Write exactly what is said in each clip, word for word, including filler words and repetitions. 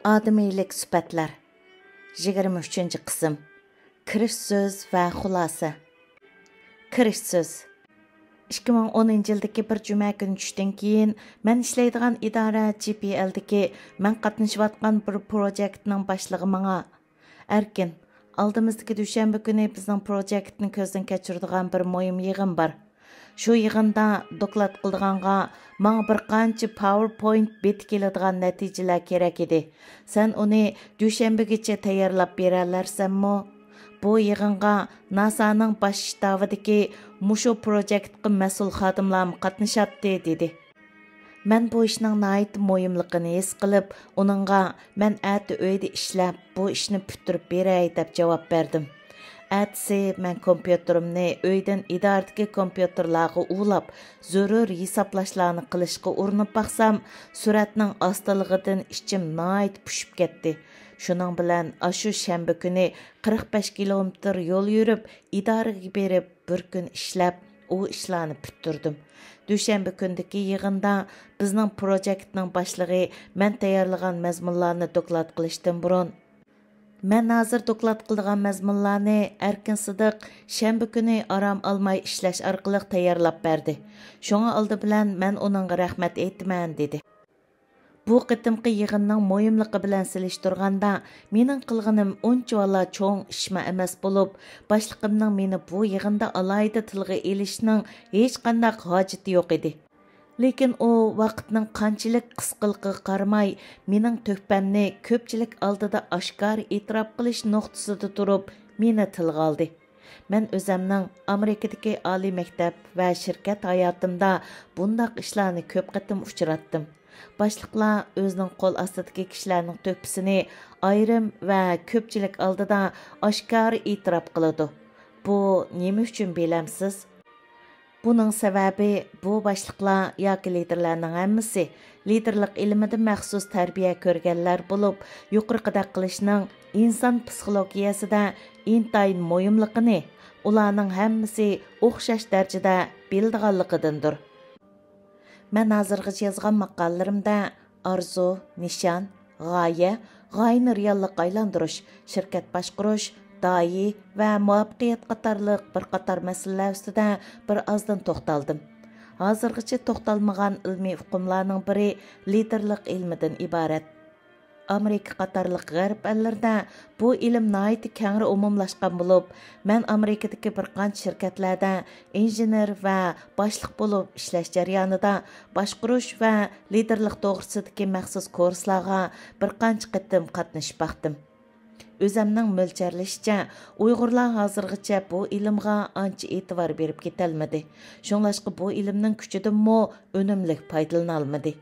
ئادىمىيلىك سۈپەتلەر. يىگىرمە ئۈچىنچى قىسىم. كىرىش سۆز ۋە خۇلاسە. كىرىش سۆز. ئىككى مىڭ ئونىنچى يىلدىكى بىر جۈمە كۈنى چۈشتىن كېيىن، مەن ئىشلەيدىغان ئىدارە جى پى ئېلدىكى مەن قاتنىشىۋاتقان بىر پروجېكتنىڭ باشلىقى ماڭا، ئەركىن، ئالدىمىزدىكى دۈشەنبە كۈنى بىزنىڭ پروجېكتنى كۆزدىن كەچۈرىدىغان بىر مۇھىم يىغىن بار. شۇ يىغىندا دوكلات قىلىدىغانغا ماڭا بىر قانچە پاۋېرپوينت بېتى كېلىدىغان نەتىجىلەر كېرەك ئىدى. سەن ئۇنى دۈشەنبىگىچە تەييارلاپ بېرەلەرسەنمۇ؟ بۇ يىغىنغا ناسانىڭ باش شتابىدىكى مۇشۇ پروجېكتقا مەسئۇل خادىملارمۇ قاتنىشاتتى، دېدى. مەن بۇ ئىشنىڭ ناھايىتى مۇھىملىقىنى ھېس قىلىپ، ئۇنىڭغا، مەن ئەتە ئۆيدە ئىشلەپ، بۇ ئىشنى پۈتتۈرۈپ بېرەي، دەپ جاۋاب بەردىم. ئەتىسى مەن كومپيۇتېرىمنى ئۆيدىن ئىدارىدىكى كومپيۇتېرلارغا ئۇلاپ، زۆرۈر ھېسابلاشلارنى قىلىشقا ئۇرۇنۇپ باقسام، سۈرئەتنىڭ ئاستىلىقىدىن ئىچىم ناھايىتى پۇشۇپ كەتتى. شۇنىڭ بىلەن ئاشۇ شەنبە كۈنى قىرىق بەش كىلومېتىر يول يۈرۈپ، ئىدارىگە بېرىپ، بىر كۈن ئىشلەپ، ئۇ ئىشلارنى پۈتتۈردۈم. دۈشەنبە كۈندىكى يىغىندا بىزنىڭ پروجېكتنىڭ باشلىقى مەن تەييارلىغان مەزمۇنلارنى دوكلات قىلىشتىن بۇرۇن، مەن ھازىر دوكلات قىلىدىغان مەزمۇنلارنى ئەركىن سىدىق شەنبە كۈنى ئارام ئالماي ئىشلەش ئارقىلىق تەييارلاپ بەردى. شۇڭا ئالدى بىلەن مەن ئۇنىڭغا رەھمەت ئېيتىمەن، دېدى. بۇ قېتىمقى يىغىننىڭ مۇھىملىقى بىلەن سېلىشتۇرغاندا، مېنىڭ قىلغىنىم ئۇنچىۋالا چوڭ ئىشمۇ ئەمەس بولۇپ، باشلىقىمنىڭ مېنى بۇ يىغىندا ئالاھىدە تىلغا ئېلىشىنىڭ ھېچقانداق ھاجىتى يوق ئىدى. لېكىن ئۇ ۋاقىتنىڭ قانچىلىك قىسقىلىقىغا قارىماي، مېنىڭ تۆھپەمنى كۆپچىلىك ئالدىدا ئاشكارا ئېتىراپ قىلىش نۇقتىسىدا تۇرۇپ، مېنى تىلغا ئالدى. مەن ئۆزەمنىڭ ئامېرىكىدىكى ئالىي مەكتەپ ۋە شىركەت ھاياتىمدا بۇنداق ئىشلارنى كۆپ قېتىم ئۇچراتتىم. باشلىقلار ئۆزىنىڭ قول ئاستىدىكى كىشىلەرنىڭ تۆھپىسىنى ئايرىم ۋە كۆپچىلىك ئالدىدا ئاشكارا ئېتىراپ قىلىدۇ. بۇ نېمە ئۈچۈن بىلەمسىز؟ بۇنىڭ سەۋەبى، بۇ باشلىقلار ياكى لىدىرلارنىڭ ھەممىسى لىدىرلىق ئىلمىدە مەخسۇس تەربىيە كۆرگەنلەر بولۇپ، يۇقىرىقىدەك قىلىشنىڭ ئىنسان پسىخولوگىيەسىدە ئىنتايىن مۇھىملىقىنى، ئۇلارنىڭ ھەممىسى ئوخشاش دەرىجىدە بىلىدىغانلىقىدىندۇر. مەن ھازىرغىچە يازغان ماقالىلىرىمدە ئارزۇ، نىشان، غايە، غايىنى رېئاللىققا ئايلاندۇرۇش، شىركەت باشقۇرۇش، داھىي ۋە مۇۋەپپەقىيەت قاتارلىق بىر قاتار مەسىلىلەر ئۈستىدە بىر ئازدىن توختالدىم. ھازىرغىچە توختالمىغان ئىلمىي ئۇقۇملارنىڭ بىرى لىدېرلىق ئىلمىدىن ئىبارەت. ئامېرىكا قاتارلىق غەرب ئەللىرىدە بۇ ئىلىم ناھايىتى كەڭرى ئومۇملاشقان بولۇپ، مەن ئامېرىكىدىكى بىر قانچە شىركەتلەردە ئىنژېنېر ۋە باشلىق بولۇپ ئىشلەش جەريانىدا باشقۇرۇش ۋە لىدېرلىق توغرىسىدىكى مەخسۇس كۇرسلارغا بىر قانچە قېتىم قاتنىشىپ باقتىم. ئۆزەمنىڭ مۆلچەرلىشىچە، ئۇيغۇرلار ھازىرغىچە بۇ ئىلىمغا ئانچە ئېتىبار بېرىپ كېتەلمىدى. شۇڭلاشقا بۇ ئىلىمنىڭ كۈچىدىنمۇ ئۈنۈملۈك پايدىلىنالمىدى.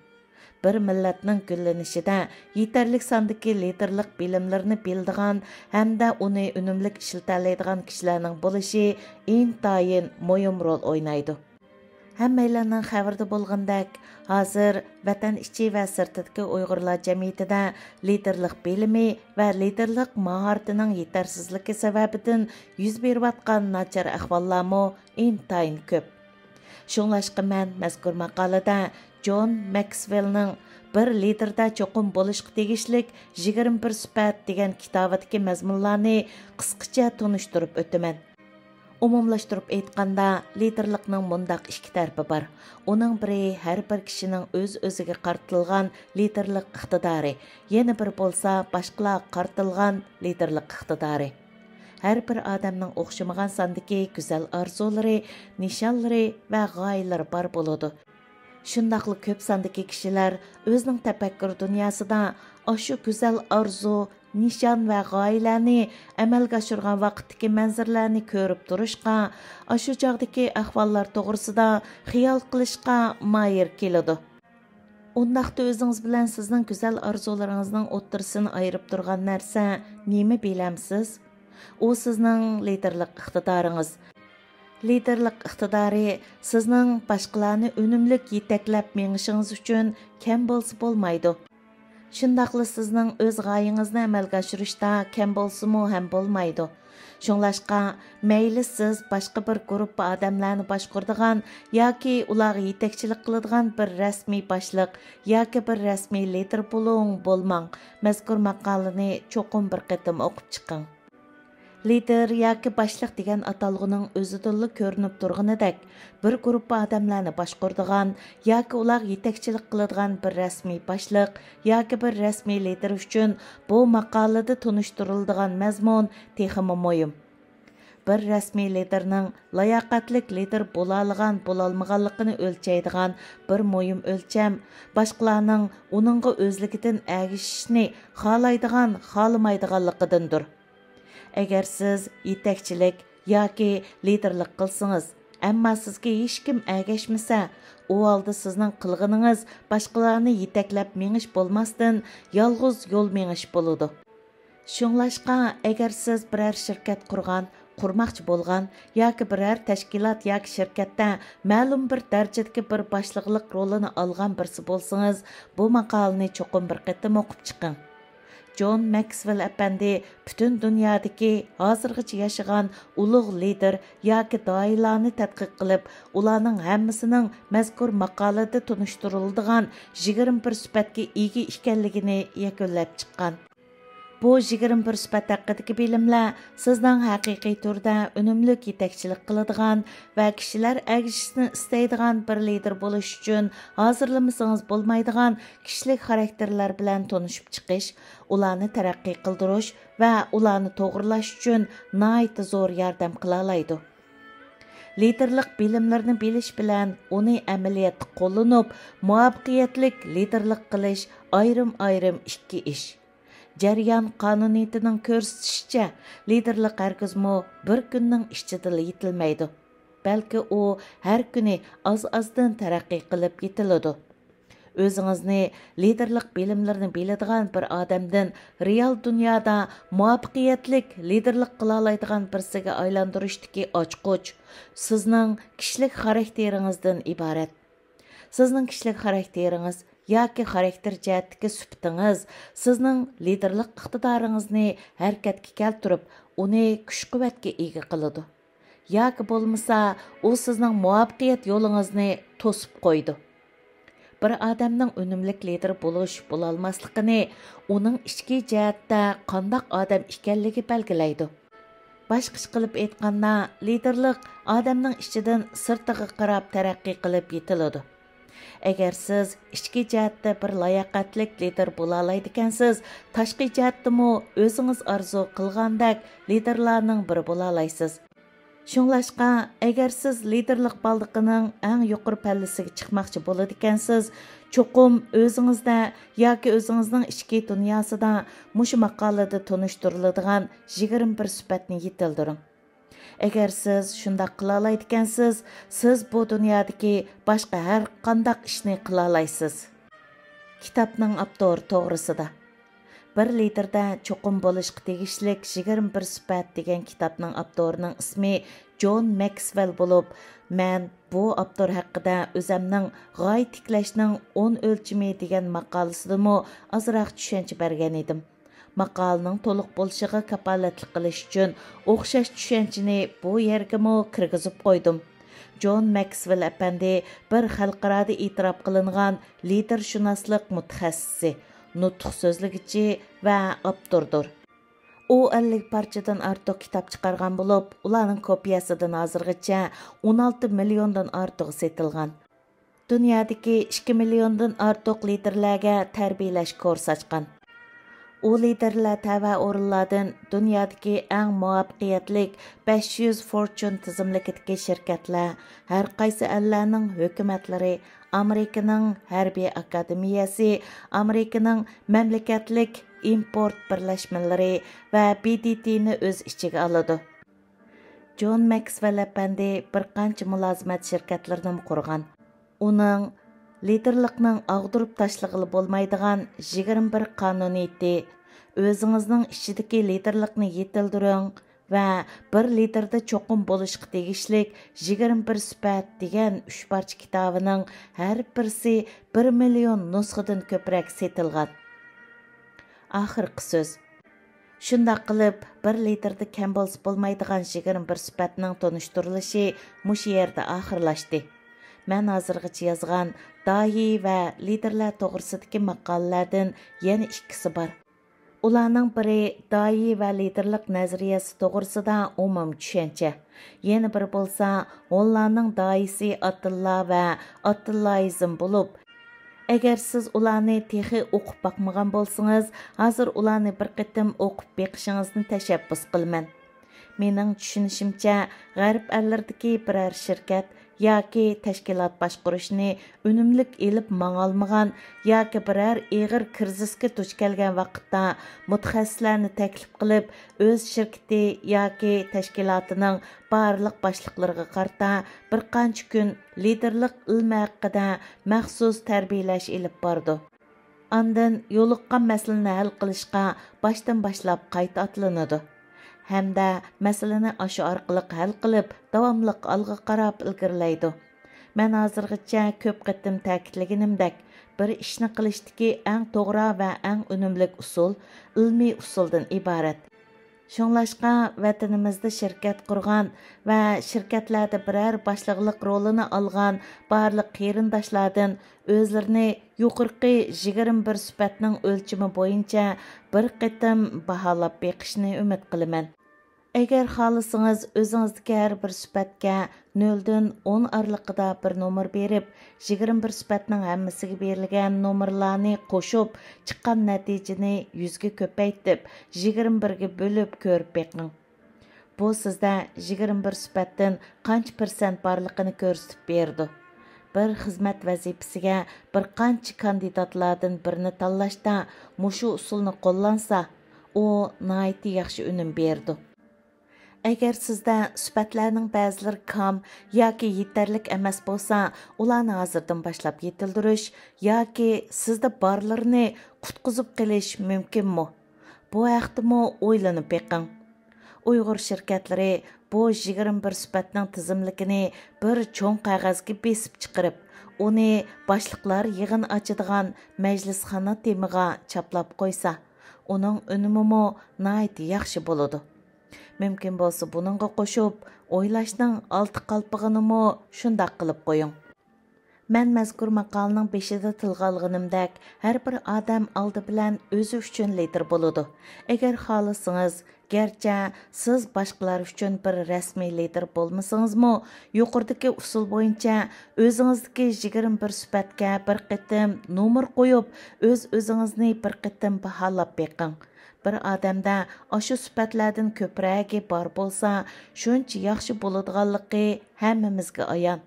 بىر مىللەتنىڭ گۈللىنىشىدە يېتەرلىك ساندىكى لىدېرلىق بىلىملىرىنى بىلىدىغان ھەمدە ئۇنى ئۈنۈملۈك ئىشلىتەلەيدىغان كىشىلەرنىڭ بولۇشى ئىنتايىن مۇھىم رول ئوينايدۇ. ھەممەيلەننىڭ خەۋىرىدە بولغىنىدەك، ھازىر ۋەتەن ئىچى ۋە سىرتىدىكى ئۇيغۇرلار جەمئىيىتىدە لىدېرلىق بىلىمى ۋە لىدېرلىق ماھارىتىنىڭ يېتەرسىزلىكى سەۋەبىدىن يۈز بېرىۋاتقان ناچار ئەھۋاللارمۇ ئىنتايىن كۆپ. شۇڭلاشقا مەن مەزكۇر ماقالىدە جون ماكسۋېلنىڭ بىر لىدېردا چوقۇم بولۇشقا تېگىشلىك يىگىرمە بىر سۈپەت دېگەن كىتابىدىكى مەزمۇنلارنى قىسقىچە تونۇشتۇرۇپ ئۆتىمەن. ئومۇملاشتۇرۇپ ئېيتقاندا، لىدېرلىقنىڭ مۇنداق ئىككى تەرىپى بار. ئۇنىڭ بىرى ھەر بىر كىشىنىڭ ئۆز-ئۆزىگە قارىتىلغان لىدېرلىق ئىقتىدارى، يەنە بىرى بولسا باشقىلارغا قارىتىلغان لىدېرلىق ئىقتىدارى. ھەر بىر ئادەمنىڭ ئوخشىمىغان ساندىكى گۈزەل ئارزۇلىرى، نىشانلىرى ۋە غايىلىرى بار بولىدۇ. شۇنداقلا كۆپ ساندىكى كىشىلەر ئۆزىنىڭ تەپەككۇر دۇنياسىدا ئاشۇ گۈزەل ئارزۇ، نىشان ۋە غايىلەرنى ئەمەلگە ئاشۇرغان ۋاقىتتىكى مەنزىرىلەرنى كۆرۈپ تۇرۇشقا، ئاشۇ چاغدىكى ئەھۋاللار توغرىسىدا خىيال قىلىشقا ماھىر كېلىدۇ. ئۇنداقتا ئۆزىڭىز بىلەن سىزنىڭ گۈزەل ئارزۇلىرىڭىزنىڭ ئوتتۇرىسىنى ئايرىپ تۇرغان نەرسە نېمە بىلەمسىز؟ ئۇ سىزنىڭ لىدېرلىق ئىقتىدارىڭىز. لىدېرلىق ئىقتىدارى سىزنىڭ باشقىلارنى ئۈنۈملۈك يېتەكلەپ مېڭىشىڭىز ئۈچۈن كەم بولسا بولمايدۇ. شۇنداقلا سىزنىڭ ئۆز غايىڭىزنى ئەمەلگە ئاشۇرۇشتا كەم بولسىمۇ ھەم بولمايدۇ. شۇڭلاشقا، مەيلى سىز باشقا بىر گۇرۇپپا ئادەملەرنى باشقۇرىدىغان ياكى ئۇلارغا يېتەكچىلىك قىلىدىغان بىر رەسمىي باشلىق ياكى بىر رەسمىي لىدىر بولۇڭ، بولماڭ، مەزكۇر ماقالىنى چوقۇم بىر قېتىم ئوقۇپ چىقىڭ. لىدىر ياكى باشلىق دېگەن ئاتالغۇنىڭ ئۆزىدىنلا كۆرۈنۈپ تۇرغىنىدەك، بىر گۇرۇپپا ئادەملەرنى باشقۇرىدىغان ياكى ئۇلارغا يېتەكچىلىك قىلىدىغان بىر رەسمىي باشلىق ياكى بىر رەسمىي لىدىر ئۈچۈن بۇ ماقالىدە تونۇشتۇرۇلىدىغان مەزمۇن تېخىمۇ مۇھىم. بىر رەسمىي لىدىرنىڭ لاياقەتلىك لىدىر بولالىغان، بولالمىغانلىقىنى ئۆلچەيدىغان بىر مۇھىم ئۆلچەم باشقىلارنىڭ ئۇنىڭغا ئۆزلۈكىدىن ئەگىشىشنى خالايدىغان، خالىمايدىغانلىقىدىندۇر. ئەگەر سىز يېتەكچىلىك ياكى لىدىرلىق قىلسىڭىز، ئەمما سىزگە ھېچكىم ئەگەشمىسە، ئۇ ھالدا سىزنىڭ قىلغىنىڭىز باشقىلارنى يېتەكلەپ مېڭىش بولماستىن، يالغۇز يول مېڭىش بولىدۇ. شۇڭلاشقا، ئەگەر سىز بىرەر شىركەت قۇرغان، قۇرماقچى بولغان ياكى بىرەر تەشكىلات ياكى شىركەتتە مەلۇم بىر دەرىجىدىكى بىر باشلىقلىق رولىنى ئالغان بىرسى بولسىڭىز، بۇ ماقالىنى چوقۇم بىر قېتىم ئوقۇپ چىقىڭ. جون ماكسۋېل ئەپەندى پۈتۈن دۇنيادىكى ھازىرغىچە ياشىغان ئۇلۇغ لىدىر ياكى داھىيلارنى تەتقىق قىلىپ، ئۇلارنىڭ ھەممىسىنىڭ مەزكۇر ماقالىدە تونۇشتۇرۇلىدىغان يىگىرمە بىر سۈپەتكە ئىگە ئىكەنلىكىنى يەكۈنلەپ چىققان. بۇ يىگىرمە بىر سۈپەت ھەققىدىكى بىلىملەر سىزنىڭ ھەقىقىي تۈردە ئۈنۈملۈك يېتەكچىلىك قىلىدىغان ۋە كىشىلەر ئەگىشىشنى ئىستەيدىغان بىر لىدىر بولۇش ئۈچۈن ھازىرلىمىسىڭىز بولمايدىغان كىشىلىك خاراكتېرلەر بىلەن تونۇشۇپ چىقىش، ئۇلارنى تەرەققىي قىلدۇرۇش ۋە ئۇلارنى توغرىلاش ئۈچۈن ناھايىتى زور ياردەم قىلالايدۇ. لىدىرلىق بىلىملىرىنى بىلىش بىلەن ئۇنى ئەمەلىيەتتە قوللىنىپ، مۇۋەپپەقىيەتلىك لىدىرلىق قىلىش ئايرىم-ئايرىم ئىككى ئىش. جەريان قانۇنىيىتىنىڭ كۆرسىتىشىچە، لىدىرلىق ھەرگىزمۇ بىر كۈننىڭ ئىچىدىلا يېتىلمەيدۇ. بەلكى ئۇ ھەر كۈنى ئاز-ئازدىن تەرەققىي قىلىپ يېتىلىدۇ. ئۆزىڭىزنى لىدىرلىق بىلىملىرىنى بىلىدىغان بىر ئادەمدىن رېئال دۇنيادا مۇۋەپپەقىيەتلىك لىدىرلىق قىلالايدىغان بىرسىگە ئايلاندۇرۇشتىكى ئاچقۇچ سىزنىڭ كىشىلىك خاراكتېرىڭىزدىن ئىبارەت. سىزنىڭ كىشىلىك خاراكتېرىڭىز ياكى خاراكتېر جەھەتتىكى سۈپىتىڭىز سىزنىڭ لىدىرلىق ئىقتىدارىڭىزنى ھەرىكەتكە كەلتۈرۈپ، ئۇنى كۈچ-قۇۋۋەتكە ئىگە قىلىدۇ. ياكى بولمىسا، ئۇ سىزنىڭ مۇۋەپپەقىيەت يولىڭىزنى توسۇپ قويىدۇ. بىر ئادەمنىڭ ئۈنۈملۈك لىدىر بولۇش، بولالماسلىقىنى ئۇنىڭ ئىچكى جەھەتتە قانداق ئادەم ئىكەنلىكى بەلگىلەيدۇ. باشقىچە قىلىپ ئېيتقاندا، لىدىرلىق ئادەمنىڭ ئىچىدىن سىرتىغا قاراپ تەرەققىي قىلىپ يېتىلىدۇ. ئەگەر سىز ئىچكى جەھەتتە بىر لاياقەتلىك لىدىر بولالايدىكەنسىز، تاشقى جەھەتتىمۇ ئۆزىڭىز ئارزۇ قىلغاندەك لىدىرلارنىڭ بىرى بولالايسىز. شۇڭلاشقا، ئەگەر سىز لىدىرلىق بالدىقىنىڭ ئەڭ يۇقىرى پەللىسىگە چىقماقچى بولىدىكەنسىز، چوقۇم ئۆزىڭىزدە ياكى ئۆزىڭىزنىڭ ئىچكى دۇنياسىدا مۇشۇ ماقالىدە تونۇشتۇرۇلىدىغان يىگىرمە بىر سۈپەتنى يېتىلدۈرۈڭ. ئەگەر سىز شۇنداق قىلالايدىكەنسىز، سىز بۇ دۇنيادىكى باشقا ھەر قانداق ئىشنى قىلالايسىز. كىتابنىڭ ئاپتورى توغرىسىدا. بىر لىدىردە چوقۇم بولۇشقا تېگىشلىك يىگىرمە بىر سۈپەت دېگەن كىتابنىڭ ئاپتورىنىڭ ئىسمى جون ماكسۋېل بولۇپ، مەن بۇ ئاپتور ھەققىدە ئۆزەمنىڭ غايە تىكلەشنىڭ ئون ئۆلچىمى دېگەن ماقالىسىدىمۇ ئازراق چۈشەنچە بەرگەن ئىدىم. ماقالىنىڭ تولۇق بولۇشىغا كاپالەتلىك قىلىش ئۈچۈن ئوخشاش چۈشەنچىنى بۇ يەرگىمۇ كىرگۈزۈپ قويدۇم. جون ماكسۋېل ئەپەندى بىر خەلقئارادا ئېتىراپ قىلىنغان لىدىرشۇناسلىق مۇتەخەسسىسى، نۇتۇق سۆزلىگۈچى ۋە ئاپتوردۇر. ئۇ ئەللىك پارچىدىن ئارتۇق كىتاب چىقارغان بولۇپ، ئۇلارنىڭ كوپىيەسىدىن ھازىرغىچە ئون ئالتە مىليوندىن ئارتۇقى سېتىلغان. دۇنيادىكى ئىككى مىليوندىن ئارتۇق لىدىرلەرگە تەربىيەلەش كورس ئاچقان. ئۇ لىدىرلەر تەۋە ئورۇنلاردىن دۇنيادىكى ئەڭ مۇۋەپپەقىيەتلىك بەش يۈز فورچۇن تىزىملىكىدىكى شىركەتلەر، ھەر قايسى ئەللەرنىڭ ھۆكۈمەتلىرى، ئامېرىكىنىڭ ھەربىي ئاكادېمىيەسى، ئامېرىكىنىڭ مەملىكەتلىك ئىمپورت بىرلەشمىلىرى ۋە ب د ت نى ئۆز ئىچىگە ئالىدۇ. جون ماكسۋېل ئەپەندى بىر قانچە مۇلازىمەت شىركەتلىرىنىمۇ قۇرغان. ئۇنىڭ لىدىرلىقنىڭ ئاغدۇرۇپ تاشلىغىلى بولمايدىغان يىگىرمە بىر قانۇنىيىتى، ئۆزىڭىزنىڭ ئىچىدىكى لىدىرلىقنى يېتىلدۈرۈڭ ۋە بىر لىدىردا چوقۇم بولۇشقا تېگىشلىك يىگىرمە بىر سۈپەت دېگەن ئۈچ پارچە كىتابىنىڭ ھەر بىرسى بىر مىليون نۇسخىدىن كۆپرەك سېتىلغان. ئاخىرقى سۆز. شۇنداق قىلىپ، بىر لىدىردا كەم بولسا بولمايدىغان يىگىرمە بىر سۈپەتنىڭ تونۇشتۇرۇلۇشى مۇشۇ يەردە ئاخىرلاشتى. مەن ھازىرغىچە يازغان داھىي ۋە لىدىرلار توغرىسىدىكى ماقالىلەردىن يەنە ئىككىسى بار. ئۇلارنىڭ بىرى داھىي ۋە لىدىرلىق نەزەرىيەسى توغرىسىدا ئومۇمىي چۈشەنچە، يەنە بىرى بولسا ھونلارنىڭ داھىيسى ئاتىللا ۋە ئاتىللايىزم بولۇپ، ئەگەر سىز ئۇلارنى تېخى ئوقۇپ باقمىغان بولسىڭىز، ھازىر ئۇلارنى بىر قېتىم ئوقۇپ بېقىشىڭىزنى تەشەببۇس قىلىمەن. مېنىڭ چۈشىنىشىمچە، غەرب ئەللىرىدىكى بىرەر شىركەت ياكى تەشكىلات باشقۇرۇشنى ئۈنۈملۈك ئېلىپ ماڭالمىغان ياكى بىرەر ئېغىر كىرىزىسكە دۇچ كەلگەن ۋاقىتتا مۇتەخەسسىسلەرنى تەكلىپ قىلىپ، ئۆز شىركىتى ياكى تەشكىلاتىنىڭ بارلىق باشلىقلىرىغا قارىتا بىر قانچە كۈن لىدېرلىق ئىلمى ھەققىدە مەخسۇس تەربىيەلەش ئېلىپ بارىدۇ. ئاندىن يولۇققان مەسىلىنى ھەل قىلىشقا باشتىن باشلاپ قايتا ئاتلىنىدۇ ھەمدە مەسىلىنى ئاشۇ ئارقىلىق ھەل قىلىپ، داۋاملىق ئالغا قاراپ ئىلگىرىلەيدۇ. مەن ھازىرغىچە كۆپ قېتىم تەكىتلىگىنىمدەك، بىر ئىشنى قىلىشتىكى ئەڭ توغرا ۋە ئەڭ ئۈنۈملۈك ئۇسۇل ئىلمىي ئۇسۇلدىن ئىبارەت. شۇڭلاشقا، ۋەتىنىمىزدە شىركەت قۇرغان ۋە شىركەتلەردە بىرەر باشلىقلىق رولىنى ئالغان بارلىق قېرىنداشلاردىن ئۆزلىرىنى يۇقىرىقى يىگىرمە بىر سۈپەتنىڭ ئۆلچىمى بويىچە بىر قېتىم باھالاپ بېقىشنى ئۈمىد قىلىمەن. ئەگەر خالىسىڭىز، ئۆزىڭىزدىكى ھەر بىر سۈپەتكە نۆلدىن ئون ئارىلىقىدا بىر نومۇر بېرىپ، يىگىرمە بىر سۈپەتنىڭ ھەممىسىگە بېرىلگەن نومۇرلارنى قوشۇپ، چىققان نەتىجىنى يۈزگە كۆپەيتىپ، يىگىرمە بىرگە بۆلۈپ كۆرۈپ بېقىڭ. بۇ سىزدە يىگىرمە بىر سۈپەتتىن قانچە پىرسەنت بارلىقىنى كۆرسىتىپ بېرىدۇ. بىر خىزمەت ۋەزىپىسىگە بىر قانچە كاندىداتلاردىن بىرنى تاللاشتا مۇشۇ ئۇسۇلنى قوللانسا، ئۇ ناھايىتى ياخشى ئۈنۈم بېرىدۇ. ئەگەر سىزدە سۈپەتلەرنىڭ بەزىلىرى كام ياكى يېتەرلىك ئەمەس بولسا، ئۇلارنى ھازىردىن باشلاپ يېتىلدۈرۈش ياكى سىزدە بارلىرىنى قۇتقۇزۇپ قېلىش مۇمكىنمۇ؟ بۇ ھەقتىمۇ ئويلىنىپ بېقىڭ. ئۇيغۇر شىركەتلىرى بۇ يىگىرمە بىر سۈپەتنىڭ تىزىملىكىنى بىر چوڭ قەغەزگە بېسىپ چىقىرىپ، ئۇنى باشلىقلار يىغىنى ئاچىدىغان مەجلىسخانا تېمىغا چاپلاپ قويسا، ئۇنىڭ ئۈنۈمىمۇ ناھايىتى ياخشى بولىدۇ. مۇمكىن بولسا بۇنىڭغا قوشۇپ، ئويلاشنىڭ ئالتە قالپىغىنىمۇ شۇنداق قىلىپ قويۇڭ. مەن مەزكۇر ماقالىنىڭ بېشىدا تىلغا ئالغىنىمدەك، ھەر بىر ئادەم ئالدى بىلەن ئۆزى ئۈچۈن لىدىر بولىدۇ. ئەگەر خالىسىڭىز، گەرچە سىز باشقىلار ئۈچۈن بىر رەسمىي لىدىر بولمىسىڭىزمۇ، يۇقىرىدىكى ئۇسۇل بويىچە ئۆزىڭىزدىكى يىگىرمە بىر سۈپەتكە بىر قېتىم نومۇر قويۇپ، ئۆز-ئۆزىڭىزنى بىر قېتىم باھالاپ بېقىڭ. بىر ئادەمدە ئاشۇ سۈپەتلەردىن كۆپرەكى بار بولسا، شۇنچە ياخشى بولىدىغانلىقى ھەممىمىزگە ئايان.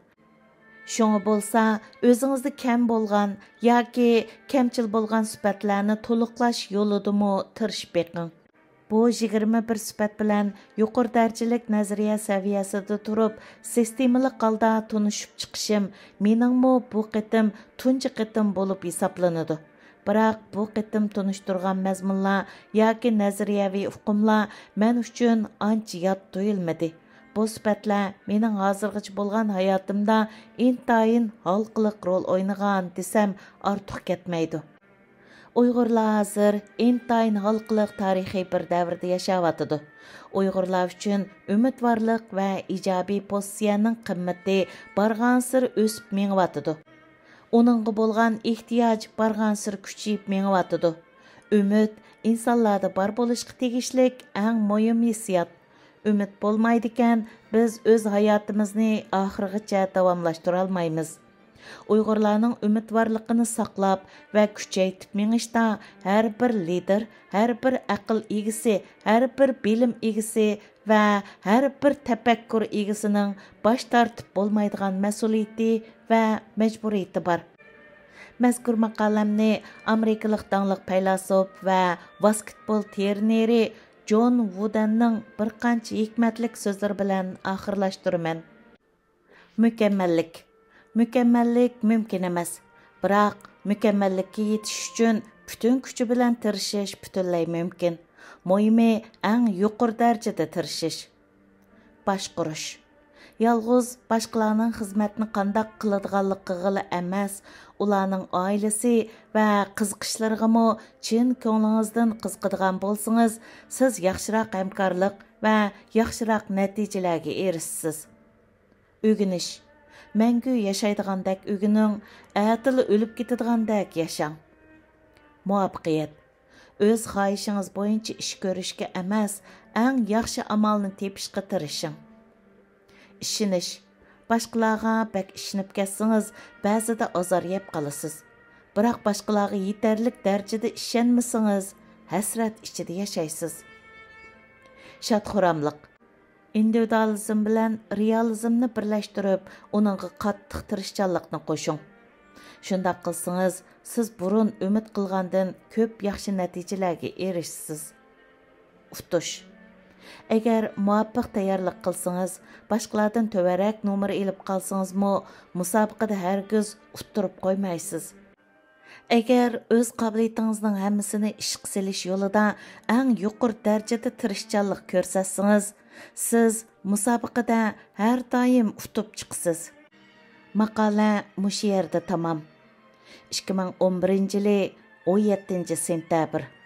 شۇڭا بولسا، ئۆزىڭىزدە كەم بولغان ياكى كەمچىل بولغان سۈپەتلەرنى تولۇقلاش يولىدىمۇ تىرىشىپ بېقىڭ. بۇ يىگىرمە بىر سۈپەت بىلەن يۇقىرى دەرىجىلىك نەزەرىيە سەۋىيەسىدە تۇرۇپ، سىستېمىلىق ھالدا تونۇشۇپ چىقىشىم مېنىڭمۇ بۇ قېتىم تۇنجى قېتىم بولۇپ ھېسابلىنىدۇ. بىراق بۇ قېتىم تونۇشتۇرغان مەزمۇنلار ياكى نەزەرىيەۋى ئۇقۇملار مەن ئۈچۈن ئانچە يات تۇيۇلمىدى. بۇ سۈپەتلەر مېنىڭ ھازىرغىچە بولغان ھاياتىمدا ئىنتايىن ھالقىلىق رول ئوينىغان دېسەم ئارتۇق كەتمەيدۇ. ئۇيغۇرلار ھازىر ئىنتايىن ھالقىلىق تارىخىي بىر دەۋردە ياشاۋاتىدۇ. ئۇيغۇرلار ئۈچۈن ئۈمىدۋارلىق ۋە ئىجابىي پوزىتسىيەنىڭ قىممىتى بارغانسېرى ئۆسۈپ مېڭىۋاتىدۇ. ئۇنىڭغا بولغان ئېھتىياج بارغانسېرى كۈچىيىپ مېڭىۋاتىدۇ. ئۈمىد ئىنسانلاردا بار بولۇشقا تېگىشلىك ئەڭ مۇھىم ھېسسىيات. ئۈمىد بولمايدىكەن، بىز ئۆز ھاياتىمىزنى ئاخىرغىچە داۋاملاشتۇرالمايمىز. ئۇيغۇرلارنىڭ ئۈمىدۋارلىقىنى ساقلاپ ۋە كۈچەيتىپ مېڭىشتا ھەر بىر لىدىر، ھەر بىر ئەقىل ئىگىسى، ھەر بىر بىلىم ئىگىسى ۋە ھەر بىر تەپەككۇر ئىگىسىنىڭ باش تارتىپ بولمايدىغان مەسئۇلىيىتى ۋە مەجبۇرىيىتى بار. مەزكۇر ماقالەمنى ئامېرىكىلىق داڭلىق پەيلاسوپ ۋە ۋاسكېتبول تېرنېرى جون ۋۇدەننىڭ بىر قانچە ھېكمەتلىك سۆزلىرى بىلەن ئاخىرلاشتۇرىمەن. مۇكەممەللىك. مۇكەممەللىك مۇمكىن ئەمەس. بىراق، مۇكەممەللىككە يېتىش ئۈچۈن پۈتۈن كۈچى بىلەن تىرىشىش پۈتۈنلەي مۇمكىن. مۇھىمى، ئەڭ يۇقىرى دەرىجىدە تىرىشىش. باشقۇرۇش. يالغۇز باشقىلارنىڭ خىزمەتنى قانداق قىلىدىغانلىقىغىلا ئەمەس، ئۇلارنىڭ ئائىلىسى ۋە قىزىقىشلىرىغىمۇ چىن كۆڭلىڭىزدىن قىزىقىدىغان بولسىڭىز، سىز ياخشىراق ھەمكارلىق ۋە ياخشىراق نەتىجىلەرگە ئېرىشىسىز. ئۆگىنىش. مەڭگۈ ياشايدىغاندەك ئۆگىنىڭ، ئەتىلا ئۆلۈپ كېتىدىغاندەك ياشاڭ. مۇۋەپپەقىيەت. ئۆز خاھىشىڭىز بويىچە ئىش كۆرۈشكە ئەمەس، ئەڭ ياخشى ئامالنى تېپىشقا تىرىشىڭ. ئىشىنىش. باشقىلارغا بەك ئىشىنىپ كەتسىڭىز، بەزىدە ئازار يەپ قالىسىز. بىراق باشقىلارغا يېتەرلىك دەرىجىدە ئىشەنمىسىڭىز، ھەسرەت ئىچىدە ياشايسىز. شاد-خۇراملىق. ئىندىۋىدۇئالىزم بىلەن رېئالىزمنى بىرلەشتۈرۈپ، ئۇنىڭغا قاتتىق تىرىشچانلىقنى قوشۇڭ. شۇنداق قىلسىڭىز، سىز بۇرۇن ئۈمىد قىلغاندىن كۆپ ياخشى نەتىجىلەرگە ئېرىشىسىز. ئۇتۇش. ئەگەر مۇۋاپىق تەييارلىق قىلسىڭىز، باشقىلاردىن تۆۋەنرەك نومۇر ئېلىپ قالسىڭىزمۇ، مۇسابىقىدە ھەرگىز ئۇتتۇرۇپ قويمايسىز. ئەگەر ئۆز قابىلىيىتىڭىزنىڭ ھەممىسىنى ئىشقا سېلىش يولىدا ئەڭ يۇقىرى دەرىجىدە تىرىشچانلىق كۆرسەتسىڭىز، سىز مۇسابىقىدە ھەر دائىم ئۇتۇپ چىقىسىز. ماقالە مۇشۇ يەردە تامام. ئىككى مىڭ ئون بىرىنچى يىلى ئون يەتتىنچى سېنتەبىر.